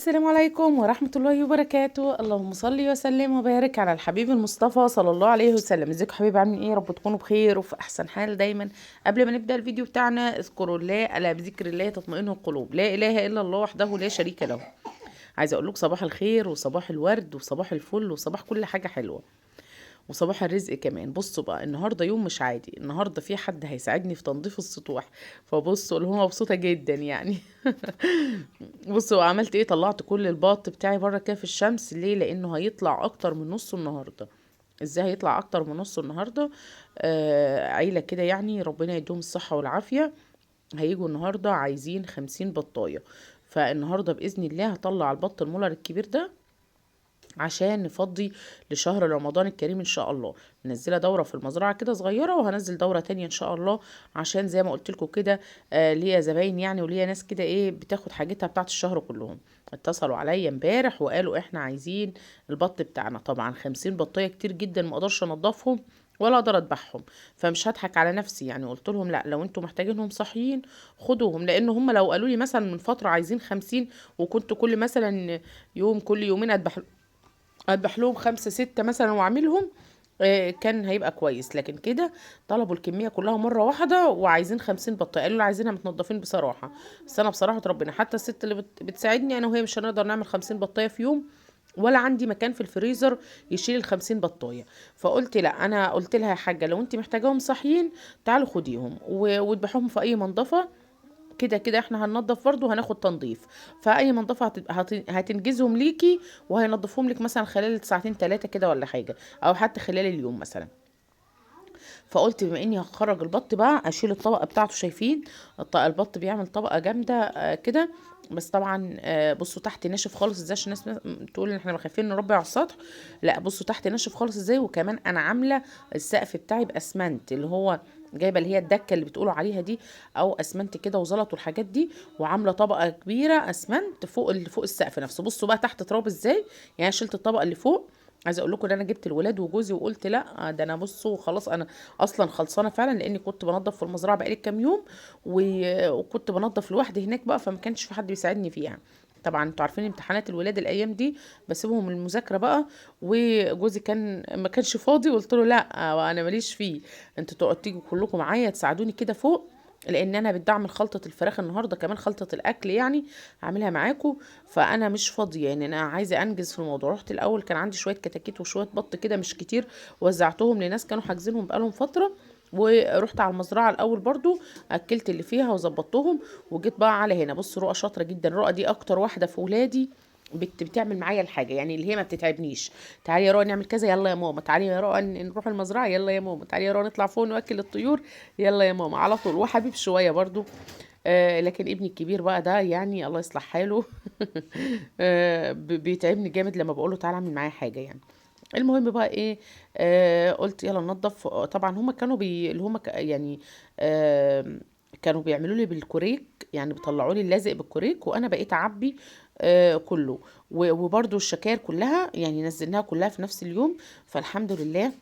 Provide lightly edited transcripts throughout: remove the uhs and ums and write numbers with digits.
السلام عليكم ورحمة الله وبركاته. اللهم صل وسلم وبارك على الحبيب المصطفى صلى الله عليه وسلم. ازيكم حبايبي، عاملين ايه؟ يا رب تكونوا بخير وفي احسن حال دايما. قبل ما نبدأ الفيديو بتاعنا اذكروا الله، الا بذكر الله تطمئن القلوب. لا اله الا الله وحده لا شريك له. عايزه اقول لكم صباح الخير وصباح الورد وصباح الفل وصباح كل حاجة حلوة وصباح الرزق كمان. بصوا بقى، النهارده يوم مش عادي، النهارده في حد هيساعدني في تنظيف السطوح، فبصوا اللي هو مبسوطة جدا يعني. بصوا عملت ايه، طلعت كل البط بتاعي بره كده في الشمس. ليه؟ لانه هيطلع اكتر من نصه النهارده. ازاي هيطلع اكتر من نصه النهارده؟ عيله كده يعني، ربنا يديهم الصحة والعافية، هيجوا النهارده عايزين 50 بطايه. فالنهارده باذن الله هطلع البط المولر الكبير ده عشان نفضي لشهر رمضان الكريم ان شاء الله. منزله دوره في المزرعة كده صغيرة، وهنزل دوره تانية ان شاء الله، عشان زي ما قلت لكم كده ليا زباين يعني، وليا ناس كده ايه بتاخد حاجتها بتاعت الشهر كلهم. اتصلوا عليا امبارح وقالوا احنا عايزين البط بتاعنا. طبعا 50 بطايه كتير جدا، ما اقدرش انضفهم ولا اقدر اذبحهم، فمش هضحك على نفسي يعني. قلت لهم لا، لو انتوا محتاجينهم صاحيين خدوهم، لان هم لو قالوا لي مثلا من فترة عايزين 50، وكنت كل مثلا يوم كل يومين اذبح لهم 5 6 مثلا واعملهم، كان هيبقى كويس. لكن كده طلبوا الكمية كلها مرة واحدة وعايزين 50 بطايه، قالوا لي عايزينها متنضفين بصراحة. بس انا بصراحة ربنا، حتى الست اللي بتساعدني انا وهي مش هنقدر نعمل 50 بطايه في يوم، ولا عندي مكان في الفريزر يشيل ال50 بطايه. فقلت لا، انا قلت لها يا حاجة لو انت محتاجاهم صاحيين تعالوا خديهم واذبحوهم في اي منضفه، كده كده احنا هننضف برضه وهناخد تنظيف، فاي منضفه هتنجزهم ليكي وهينضفهم لك مثلا خلال ساعتين 3 كده ولا حاجة، او حتى خلال اليوم مثلا. فقلت بما اني هخرج البط بقى اشيل الطبقة بتاعته. شايفين البط بيعمل طبقه جامدة كده، بس طبعا بصوا تحت ناشف خالص ازاي، عشان الناس تقول ان احنا خايفين نربي على السطح. لا بصوا تحت ناشف خالص ازاي. وكمان انا عامله السقف بتاعي باسمنت، اللي هو جايبه اللي هي الدكة اللي بتقولوا عليها دي، او اسمنت كده وزلط والحاجات دي، وعامله طبقه كبيرة اسمنت فوق السقف نفسه. بصوا بقى تحت تراب ازاي، يعني شلت الطبقة اللي فوق. عايزه اقول لكم ان انا جبت الولاد وجوزي وقلت لا ده انا بصوا خلاص انا اصلا خلصانه فعلا، لاني كنت بنظف في المزرعة بقالي كام يوم، وكنت بنظف لوحدي هناك بقى، فما كانش في حد بيساعدني فيها. طبعا انتوا عارفين امتحانات الولاد الايام دي، بسيبهم المذاكرة بقى، وجوزي كان ما كانش فاضي، وقلت له لا انا ماليش فيه، انتوا تقعدوا تيجوا كلكم معايا تساعدوني كده فوق، لان انا بدي اعمل خلطه الفراخ النهارده، كمان خلطه الاكل يعني هعملها معاكم، فانا مش فاضية يعني، انا عايزه انجز في الموضوع. رحت الاول كان عندي شوية كتاكيت وشوية بط كده مش كتير، وزعتهم لناس كانوا حاجزينهم بقالهم فترة، ورحت على المزرعة الاول برضو اكلت اللي فيها وظبطتهم، وجيت بقى على هنا. بصوا رؤى شاطرة جدا، رؤى دي اكتر واحدة في ولادي بتعمل معايا الحاجة، يعني اللي هي ما بتتعبنيش. تعالي يا رؤى نعمل كذا، يلا يا ماما. تعالي يا رؤى نروح المزرعة، يلا يا ماما. تعالي يا رؤى نطلع فوق نوكل الطيور، يلا يا ماما، على طول. وحبيب شوية برضو، لكن ابني الكبير بقى ده يعني الله يصلح حاله بيتعبني جامد لما بقوله تعالى اعمل معايا حاجة يعني. المهم بقى ايه، قلت يلا ننظف. طبعا هما كانوا بي اللي هما يعني كانوا بيعملوا لي بالكوريك، يعني بيطلعوا لي اللازق بالكوريك، وانا بقيت اعبي كله، وبرده الشكاير كلها يعني نزلناها كلها في نفس اليوم. فالحمد لله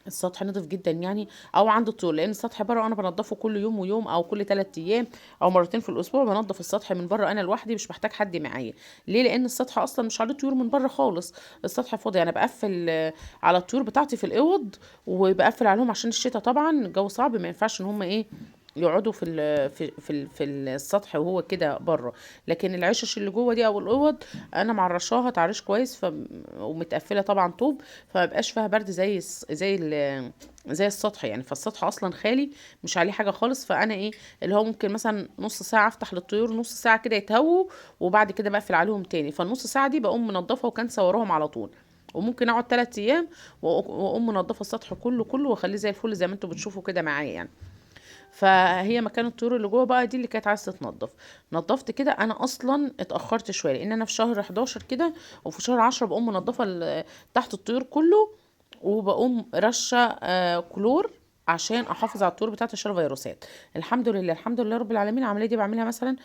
السطح نضيف جدا يعني، او عند الطيور، لان السطح بره انا بنضفه كل يوم ويوم، او كل 3 ايام، او مرتين في الاسبوع بنضف السطح من بره انا لوحدي، مش محتاج حد معايا. ليه؟ لان السطح اصلا مش عليه طيور من بره خالص، السطح فاضي. انا بقفل على الطيور بتاعتي في الاوض، وبقفل عليهم عشان الشتاء طبعا الجو صعب، ما ينفعش ان هم ايه يقعدوا في السطح وهو كده بره. لكن العشش اللي جوه دي او الاوض انا معرشاها تعريش كويس، ومتقفله طبعا طوب، فما بقاش فيها برد زي السطح يعني. فالسطح اصلا خالي مش عليه حاجة خالص، فانا ايه اللي هو ممكن مثلا نص ساعة افتح للطيور، نص ساعة كده يتهووا، وبعد كده بقفل عليهم تاني. فالنص ساعة دي بقوم منضفه وكنسه وراهم على طول، وممكن اقعد 3 ايام واقوم منضفه السطح كله كله واخليه زي الفل زي ما انتوا بتشوفوا كده معايا يعني. فهي مكان الطيور اللي جوه بقى دي اللي كانت عايزه تتنضف. نضفت كده. انا اصلا اتاخرت شوية لان انا في شهر 11 كده وفي شهر 10 بقوم منضفه تحت الطيور كله، وبقوم رشه كلور عشان احافظ على الطيور بتاعت عشان الفيروسات. الحمد لله، الحمد لله رب العالمين. العملية دي بعملها مثلا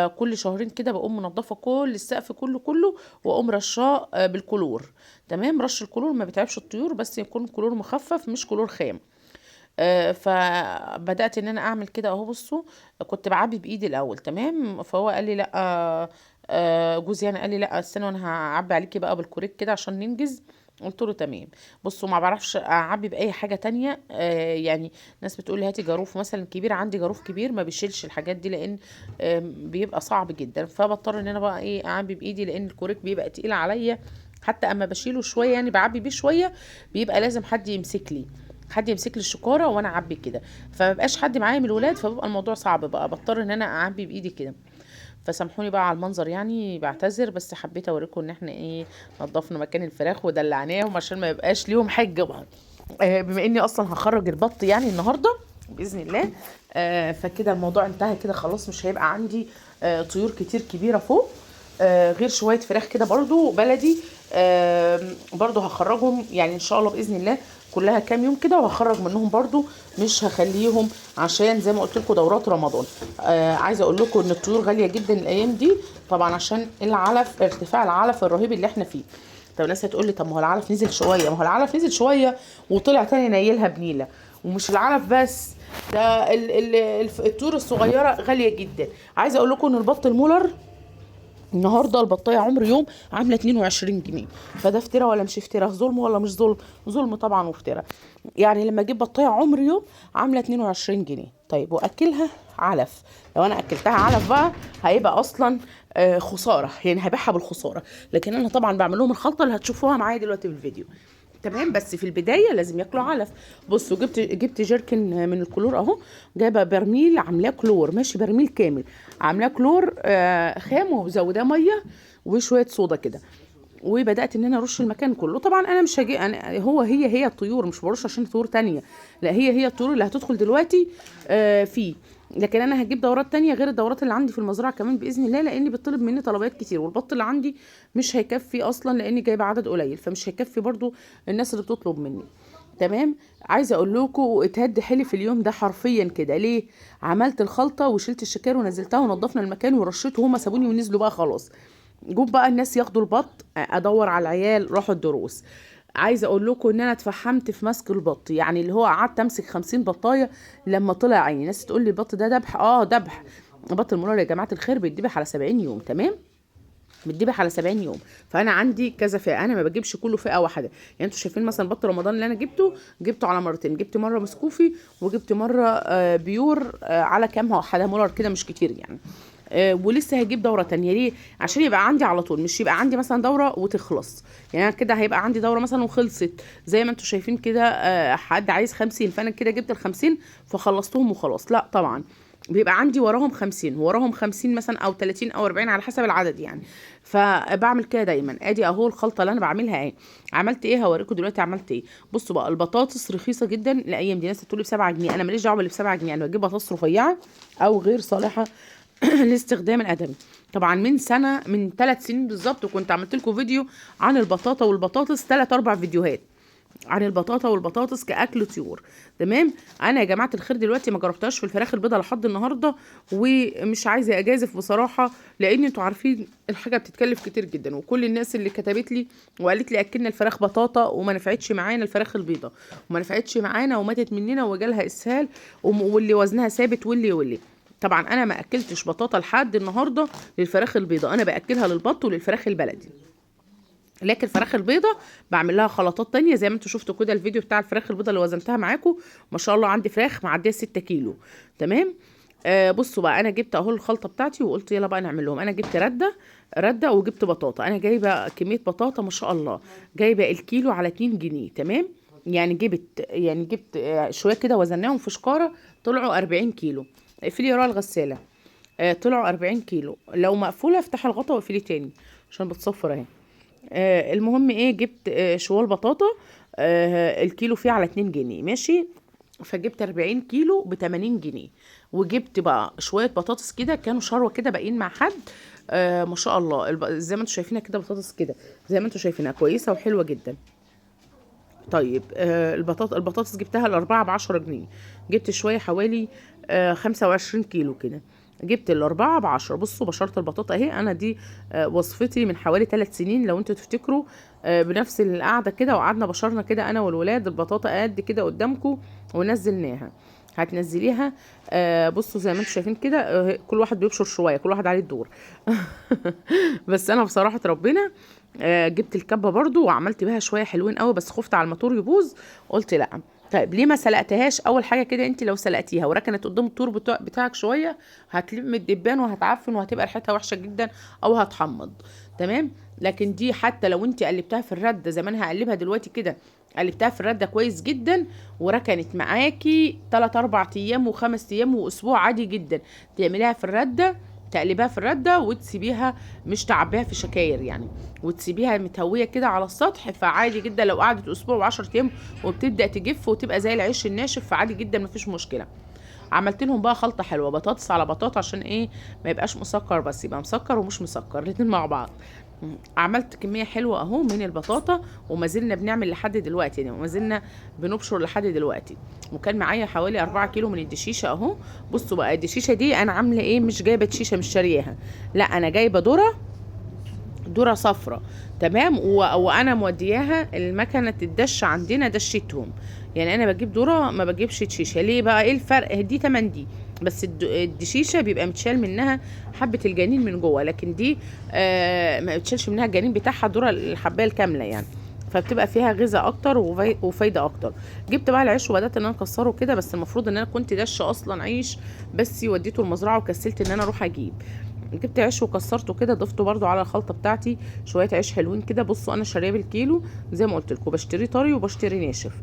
كل شهرين كده، بقوم منضفه كل السقف كله كله، واقوم رشاه بالكلور. تمام، رش الكلور ما بيتعبش الطيور، بس يكون كلور مخفف مش كلور خام. فبدأت ان انا اعمل كده اهو. بصوا كنت بعبي بايدي الاول، تمام، فهو قال لي لا، جوزي يعني قال لي لا استنى وانا هعبي عليكي بقى بالكوريك كده عشان ننجز. قلت له تمام. بصوا ما بعرفش اعبي باي حاجة تانية، يعني ناس بتقول لي هاتي جاروف مثلا كبير، عندي جاروف كبير ما بيشيلش الحاجات دي لان بيبقى صعب جدا، فبضطر ان انا بقى ايه اعبي بايدي لان الكوريك بيبقى تقيل عليا، حتى اما بشيله شوية يعني بعبي بيه شوية بيبقى لازم حد يمسك لي، حد يمسك لي الشكاره وانا اعبي كده، فما بقاش حد معايا من الولاد، فبيبقى الموضوع صعب بقى، بضطر ان انا اعبي بايدي كده. فسامحوني بقى على المنظر يعني، بعتذر، بس حبيت اوريكم ان احنا ايه نظفنا مكان الفراخ ودلعناهم عشان ما يبقاش ليهم حجه بقى. بما اني اصلا هخرج البط يعني النهارده باذن الله، فكده الموضوع انتهى كده خلاص، مش هيبقى عندي طيور كتير كبيرة فوق، غير شوية فراخ كده برضو بلدي، برضو هخرجهم يعني ان شاء الله باذن الله كلها كام يوم كده، وهخرج منهم برضو، مش هخليهم عشان زي ما قلت لكم دورات رمضان. عايزه اقول لكم ان الطيور غالية جدا الايام دي طبعا عشان العلف، ارتفاع العلف الرهيب اللي احنا فيه. طب الناس هتقول لي طب ما هو العلف نزل شوية، ما هو العلف نزل شوية وطلع تاني نيلها بنيله، ومش العلف بس ده الطيور الصغيرة غالية جدا. عايزه اقول لكم ان البط المولر النهارده البطايه عمر يوم عامله 22 جنيه، فده افتراء ولا مش افتراء؟ ظلم ولا مش ظلم؟ ظلم طبعا وافتراء. يعني لما اجيب بطايه عمر يوم عامله 22 جنيه، طيب واكلها علف، لو انا اكلتها علف بقى هيبقى اصلا خسارة، يعني هبيعها بالخساره، لكن انا طبعا بعمل لهم الخلطة اللي هتشوفوها معايا دلوقتي في الفيديو. تمام، بس في البداية لازم ياكلوا علف. بصوا جبت جيركن من الكلور اهو، جايبه برميل عاملاه كلور، ماشي برميل كامل عاملاه كلور خام ومزوداه مية وشوية صودا كده، وبدات ان انا ارش المكان كله. طبعا انا مش هجي انا هو هي الطيور، مش برش عشان طيور تانية، لا هي الطيور اللي هتدخل دلوقتي فيه، لكن انا هجيب دورات تانية غير الدورات اللي عندي في المزرعة كمان باذن الله، لان بيطلب مني طلبات كتير، والبط اللي عندي مش هيكفي اصلا لاني جايبه عدد قليل، فمش هيكفي برضو الناس اللي بتطلب مني. تمام، عايزه اقول لكم اتهد حيلي في اليوم ده حرفيا كده. ليه؟ عملت الخلطة وشلت الشكار ونزلتها ونضفنا المكان ورشيته، هما سابوني ونزلوا بقى خلاص. جم بقى الناس ياخدوا البط، ادور على العيال راحوا الدروس. عايزه اقول لكم ان انا اتفحمت في مسك البط، يعني اللي هو قعدت امسك 50 بطايه لما طلع عيني. ناس تقول لي البط ده ذبح، ذبح. بط المولر يا جماعة الخير بيتذبح على 70 يوم، تمام، بيتذبح على 70 يوم. فانا عندي كذا فئة، انا ما بجيبش كله فئة واحدة. يعني انتوا شايفين مثلا بط رمضان اللي انا جبته على مرتين، جبت مرة مسكوفي وجبت مرة pure، على كام واحدة مولر كده، مش كتير يعني. ولسه هجيب دوره تانية. ليه؟ عشان يبقى عندي على طول، مش يبقى عندي مثلا دوره وتخلص. يعني انا كده هيبقى عندي دوره مثلا وخلصت زي ما انتوا شايفين كده، حد عايز 50 فانا كده جبت ال50 فخلصتهم وخلاص. لا طبعا بيبقى عندي وراهم 50 وراهم 50 مثلا او 30 او 40 على حسب العدد يعني. فبعمل كده دايما. ادي اهو الخلطة اللي انا بعملها اهي. عملت ايه؟ هوريكم دلوقتي عملت ايه. بصوا بقى، البطاطس رخيصة جدا الايام دي، ناس تقول لي ب 7 جنيه، انا ماليش دعوه باللي ب 7 جنيه، انا بجيب بطاطس رفيعة او غير صالحه لاستخدام الادمي. طبعا من سنة، من 3 سنين بالظبط، وكنت عملت لكم فيديو عن البطاطا والبطاطس، 3 4 فيديوهات عن البطاطا والبطاطس كاكل طيور. تمام، انا يا جماعة الخير دلوقتي ما جربتهاش في الفراخ البيضاء لحد النهارده، ومش عايزه اجازف بصراحة، لان انتوا عارفين الحاجة بتتكلف كتير جدا، وكل الناس اللي كتبت لي وقالت لي اكلنا الفراخ بطاطا وما نفعتش معانا الفراخ البيضاء، وما نفعتش معانا وماتت مننا وجالها اسهال، واللي وزنها ثابت، واللي طبعا انا ما اكلتش بطاطا لحد النهارده للفراخ البيضاء، انا باكلها للبط وللفراخ البلدي. لكن الفراخ البيضة بعمل لها خلطات تانية زي ما انتوا شفتوا كده الفيديو بتاع الفراخ البيضة اللي وزنتها معاكم، ما شاء الله عندي فراخ معدية 6 كيلو. تمام، بصوا بقى، انا جبت اهو الخلطة بتاعتي وقلت يلا بقى نعمل لهم. انا جبت رده وجبت بطاطا، انا جايبه كمية بطاطا ما شاء الله، جايبه الكيلو على 2 جنيه. تمام، يعني جبت شوية كده وزناهم في شكاره، طلعوا 40 كيلو. اقفلي ورا الغسالة، طلعوا 40 كيلو. لو مقفولة افتحي الغطا واقفلي تاني عشان بتصفر اهي. المهم ايه، جبت شوال بطاطا، الكيلو فيه على 2 جنيه، ماشي. فجبت 40 كيلو ب 80 جنيه، وجبت بقى شوية بطاطس كده كانوا شروه كده باقيين مع حد، ما شاء الله زي ما انتوا شايفينها كده، بطاطس كده زي ما انتوا شايفينها كويسة وحلوه جدا. طيب البطاطس جبتها الاربعة ب10 جنيه، جبت شوية حوالي 25 كيلو كده، جبت الاربعة ب10. بصوا بشرة البطاطا اهي، انا دي وصفتي من حوالي 3 سنين لو انتوا تفتكروا، بنفس القعدة كده، وقعدنا بشرنا كده انا والولاد البطاطا قد كده قدامكم ونزلناها. هتنزليها. بصوا زي ما انتم شايفين كده، كل واحد بيبشر شوية، كل واحد عليه الدور. بس انا بصراحة ربنا جبت الكبه برضو وعملت بيها شوية حلوين قوي، بس خفت على الماتور يبوظ قلت لا. طيب ليه ما سلقتهاش؟ اول حاجة كده انت لو سلقتيها وركنت قدام الطور بتاعك شوية هتلم الدبان وهتعفن وهتبقى ريحتها وحشة جدا او هتحمض، تمام. لكن دي حتى لو انت قلبتها في الردة زي ما انا هقلبها دلوقتي كده، قلبتها في الردة كويس جدا وركنت معاكي 3 4 ايام و5 ايام واسبوع عادي جدا. تعمليها في الردة، تقلبيها في الردة وتسيبيها، مش تعبيها في شكاير يعني، وتسيبيها متهويه كده على السطح، فعادي جدا لو قعدت اسبوع و10 ايام وبتبدا تجف وتبقى زي العيش الناشف، فعادي جدا مفيش مشكلة. عملت لهم بقى خلطه حلوة، بطاطس على بطاطا عشان ايه؟ ما يبقاش مسكر بس، يبقى مسكر ومش مسكر الاتنين مع بعض. عملت كمية حلوة اهو من البطاطا، وما زلنا بنعمل لحد دلوقتي يعني، وما زلنا بنبشر لحد دلوقتي. وكان معايا حوالي 4 كيلو من الدشيشه اهو. بصوا بقى الدشيشه دي انا عامله ايه؟ مش جايبه دشيشه، مش شارياها، لا انا جايبه ذره صفرة، تمام. وانا مودياها المكنه الدش عندنا دشتهم يعني. انا بجيب ذره ما بجيبش دشيشه. ليه بقى؟ ايه الفرق؟ دي تمن دي، بس الدشيشه بيبقى متشال منها حبه الجنين من جوه، لكن دي ما بتشالش منها الجنين بتاعها، الذرة الحبايه الكاملة يعني، فبتبقى فيها غذاء اكتر وفايده اكتر. جبت بقى العيش وبدات ان انا اكسره كده، بس المفروض ان انا كنت دشه اصلا عيش، بس وديته المزرعة وكسلت ان انا اروح اجيب. جبت عيش وكسرته كده، ضفته برده على الخلطة بتاعتي شوية عيش حلوين كده. بصوا انا شاريه بالكيلو زي ما قلت لكم، بشتري طري وبشتري ناشف.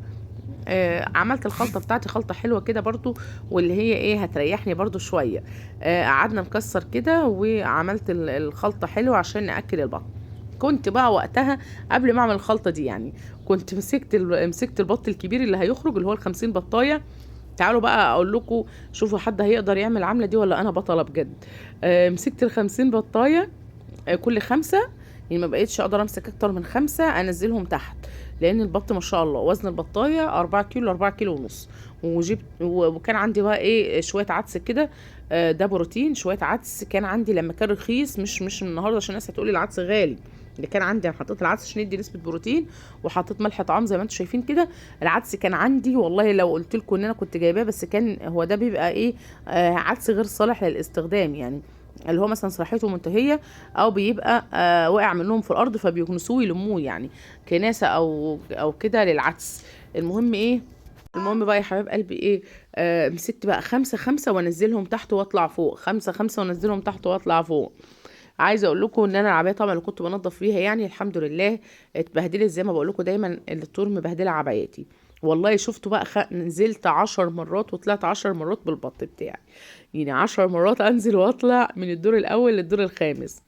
عملت الخلطة بتاعتي خلطه حلوة كده برده، واللي هي ايه هتريحني برده شوية. قعدنا نكسر كده وعملت الخلطة حلوة عشان ناكل البط. كنت بقى وقتها قبل ما اعمل الخلطة دي يعني، كنت مسكت البط الكبير اللي هيخرج اللي هو ال50 بطايه. تعالوا بقى اقول لكم، شوفوا حد هيقدر يعمل العملة دي ولا انا بطلة بجد. مسكت ال50 بطايه، كل 5 يعني، ما بقيتش اقدر امسك اكتر من 5 انزلهم تحت، لان البط ما شاء الله وزن البطايه 4 كيلو، 4 كيلو ونص. وجبت وكان عندي بقى ايه شوية عدس كده، ده بروتين، شوية عدس كان عندي لما كان رخيص، مش النهارده عشان الناس هتقولي العدس غالي، اللي كان عندي انا حطيت العدس عشان يدي نسبه بروتين، وحطيت ملح طعام زي ما انتم شايفين كده. العدس كان عندي والله لو قلت لكم ان انا كنت جايباه، بس كان هو ده بيبقى ايه، عدس غير صالح للاستخدام يعني، اللي هو مثلا صلاحيته منتهية او بيبقى واقع منهم في الارض فبيكنسوه يلموه يعني كناسه او كده للعدس. المهم ايه، المهم بقى يا حبايب قلبي ايه، مسكت بقى 5 5 وانزلهم تحت واطلع فوق، 5 5 وانزلهم تحت واطلع فوق. عايزه اقول لكم ان انا العباية طبعا اللي كنت بنضف فيها يعني الحمد لله اتبهدلت، زي ما بقول لكم دايما الطور مبهدله عبايتي والله. شفتوا بقى نزلت 10 مرات وطلعت 10 مرات بالبط بتاعي، يعني 10 مرات انزل واطلع من الدور الاول للدور الخامس.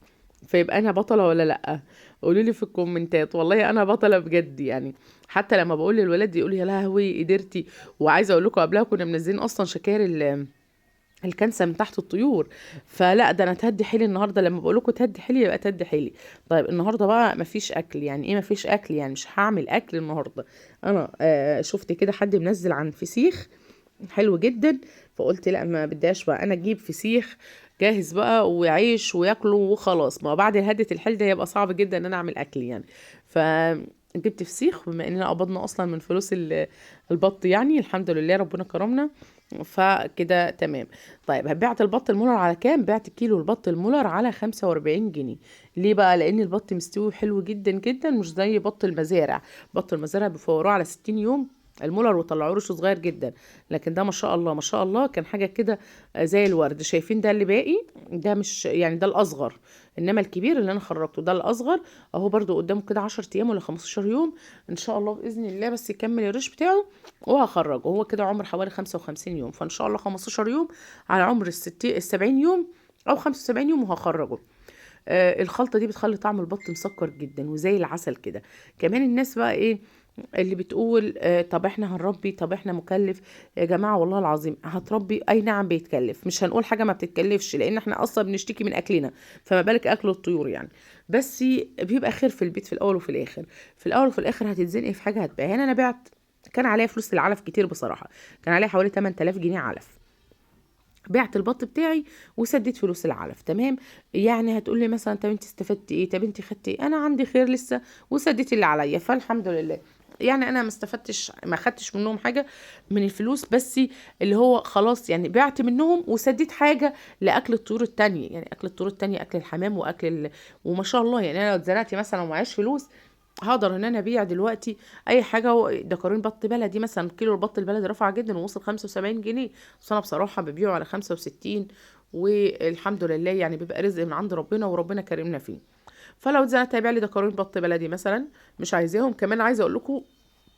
فيبقى انا بطلة ولا لا؟ قولوا لي في الكومنتات، والله انا بطلة بجد يعني. حتى لما بقول للولاد يقولوا يا لهوي قدرتي. وعايزه اقول لكم قبلها كنا منزلين اصلا شكاير الكنسه من تحت الطيور، فلا ده انا تهدي حيلي النهارده. لما بقول لكم تهدي حيلي يبقى تهدي حيلي. طيب النهارده بقى مفيش اكل. يعني ايه مفيش اكل؟ يعني مش هعمل اكل النهارده. انا شفت كده حد منزل عن فسيخ حلو جدا، فقلت لا ما بديهاش بقى، انا اجيب فسيخ جاهز بقى وعيش وياكله وخلاص. ما بعد هدة الحيل ده يبقى صعب جدا ان انا اعمل اكل يعني. فجبت فسيخ، بما اننا قبضنا اصلا من فلوس البط يعني الحمد لله ربنا كرمنا، فكده تمام. طيب بعت البط المولر على كام؟ بعت كيلو البط المولر على 45 جنيه. ليه بقى؟ لان البط مستوي حلو جدا جدا، مش زي بط المزارع. بط المزارع بيفوروه على 60 يوم المولر وطلعوه رشه صغير جدا، لكن ده ما شاء الله ما شاء الله كان حاجة كده زي الورد. شايفين ده اللي باقي ده مش يعني ده الاصغر، انما الكبير اللي انا خرجته ده الاصغر اهو، برده قدامه كده 10 ايام ولا 15 يوم ان شاء الله باذن الله، بس يكمل الريش بتاعه وهخرجه. هو كده عمر حوالي 55 يوم، فان شاء الله 15 يوم على عمر 70 يوم او 75 يوم وهخرجه. الخلطة دي بتخلي طعم البط مسكر جدا وزي العسل كده. كمان الناس بقى ايه اللي بتقول طب احنا هنربي، طب احنا مكلف. يا جماعة والله العظيم هتربي، اي نعم بيتكلف، مش هنقول حاجة ما بتتكلفش، لان احنا اصلا بنشتكي من اكلنا، فما بالك اكل الطيور يعني. بس بيبقى خير في البيت في الاول وفي الاخر. في الاول وفي الاخر هتتزنقي في حاجة هتبيعها. هنا انا بعت، كان عليا فلوس العلف كتير بصراحة، كان عليا حوالي 8000 جنيه علف. بعت البط بتاعي وسديت فلوس العلف، تمام. يعني هتقولي مثلا طب انت استفدتي ايه، طب انت خدتي ايه؟ انا عندي خير لسه وسديت اللي عليا، فالحمد لله. يعني انا ما استفدتش، ما خدتش منهم حاجة من الفلوس، بس اللي هو خلاص يعني بعت منهم وسديت حاجة لاكل الطيور التانية، يعني اكل الطيور التانية، اكل الحمام واكل وما شاء الله. يعني انا لو اتزنقت مثلا ومعيش فلوس هقدر ان انا ابيع دلوقتي اي حاجة. دكرين بط بلدي مثلا، كيلو البط البلدي رفع جدا ووصل 75 جنيه، بس انا بصراحة ببيعه على 65، والحمد لله يعني بيبقى رزق من عند ربنا وربنا كرمنا فيه. فلو اتزنقت هبيع لي دكرين بط بلدي مثلا مش عايزاهم. كمان عايزه اقول لكم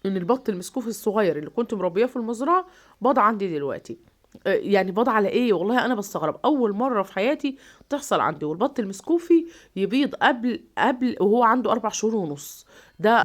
ان البط المسكوف الصغير اللي كنت مربياه في المزرعة باض عندي دلوقتي، يعني باض على ايه؟ والله انا بستغرب، اول مرة في حياتي تحصل عندي. والبط المسكوفي يبيض قبل وهو عنده 4 شهور ونص. ده